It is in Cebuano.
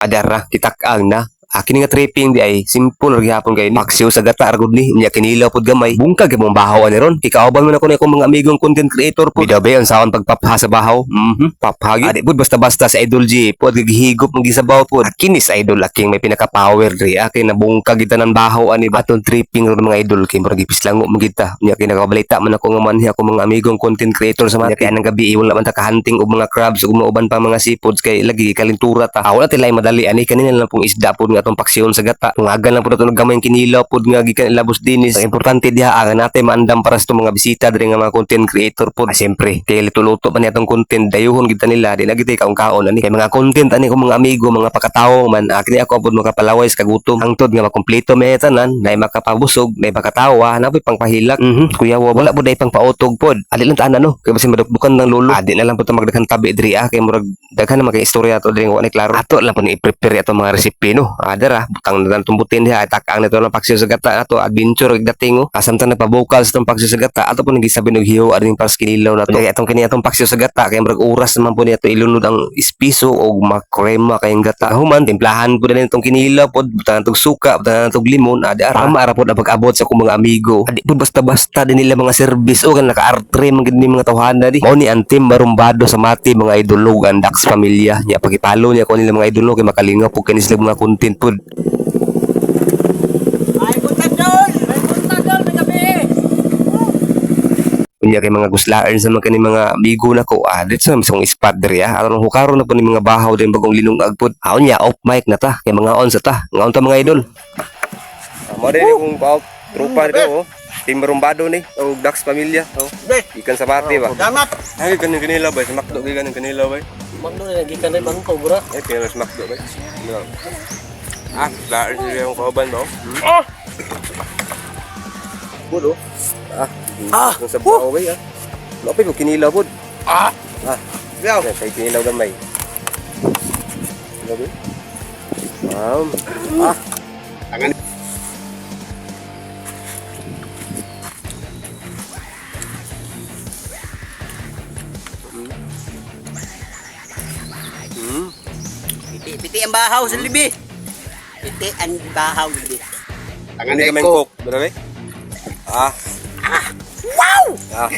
Adara kitak-ang na. Akin nga tripping di ay simple ra gihapon kay ni. Paksiw sa gata ra gud ni, unya kinilaw pud gamay. Bungkag imong bahaw ani ron. Kikauban man ako ni akong mga amigong content creator pud. Bidaw ba unsaon pagpapha sa bahaw? Paphagi. Adi pud basta-basta sa Idol G. Pud gihigop ng gisabaw pud. Akin is idol aking may pinaka-power diri. Akin na bungkag gid tanan bahaw ani ba atong tripping ron mga idol kay murag gipislango man gid ta. Unya kay nakabalita man ako nga manhi ako mga amigong content creator sa mga kay anang gabi wala man ta kahunting og mga crabs ug mga uban pa mga seafoods kay lagi kalintura ta. Ah, wala tilay madali ani kanina lang pong isda pud nga atong paksiyon sa gata. Tungagan lang pud ato gamay kinilaw pud nga gikan ilabos dinis. Ang importante diha ang natay maandam para sa itong mga bisita diri nga mga content creator pud. Ah, siyempre kay luto-luto pa ni atong content dayuhon gid ta nila di na gid kaon-kaon ani kay mga content ani kong mga amigo mga pakatawo man kini ako pud makapalaway sa kagutom hangtod nga makumpleto may tanan nay makapabusog nay makatawa na pud pangpahilak. Kuya wala pud ay pangpautog pod. Ali lang taan ano kay basin madukdukan ng lolo. Adi na lang pud ta magdaghan tabi diri ah kay murag daghan naman kay istorya ato diri nga wa ni klaro. Ato lang pud ni i-prepare ato mga recipe no. Adara butang na lang tumbutin diha takang nito lang paksiw sa gata ato adventure ug dating oh. Asamtang nagpabukal sa itong paksiw sa gata ato po nang gisabi og hiyo aning para sa kinilaw na to. Kaya atong kini atong paksiw sa gata kay murag oras naman po niya ato ilunod ang ispiso og makrema kayong gata. Human timplahan po na itong kinilaw pod butangan tog suka, butangan tog limon adi ara. Tama ra pod ang pag-abot sa akong mga amigo. Adi pod basta-basta din nila mga service o kan naka-artre man gid ni mga tawhana di. Mao ni ang team Barumbado sa Mati mga idolog ang Dax Pamilya. Nya pagipalo niya ko nila mga idolog kay makalingaw pud kani sila mga content pod. Ay, buntag dol! Ay, buntag dol! May gabi! Unya kay mga guslaan sa mga kani mga amigo nako ah dito sa mismong spot diri ah aron hukaron na po ni mga bahaw din bagong linungag pod. Ah, unya off mic na ta kay mga on sa ta. Nga on ta mga idol. Mo din kung pa tropa dito oh. Team Rumbado ni o Dax Pamilya oh. Be! Ikan sa mati ba. Salamat! Ay ganin kanila ba sa McDo gyud ganin kanila ba. Magdo na gikan rin bangko, bro. Ay kaya sa McDo ba. Ah, guslaan sila yung kauban ba? Ah! Bulo. Ah, Ah! Kung sa bahaw ba ah. Lopit ko kinilaw pod. Ah! Ah, Yaw! kay kinilaw gamay. Gabi. Ah. Tangan. Piti, piti ang bahaw sa libi. Piti ang bahaw sa libi. Tangan ni kaming cook, grabe. Ah. Wow! Ah.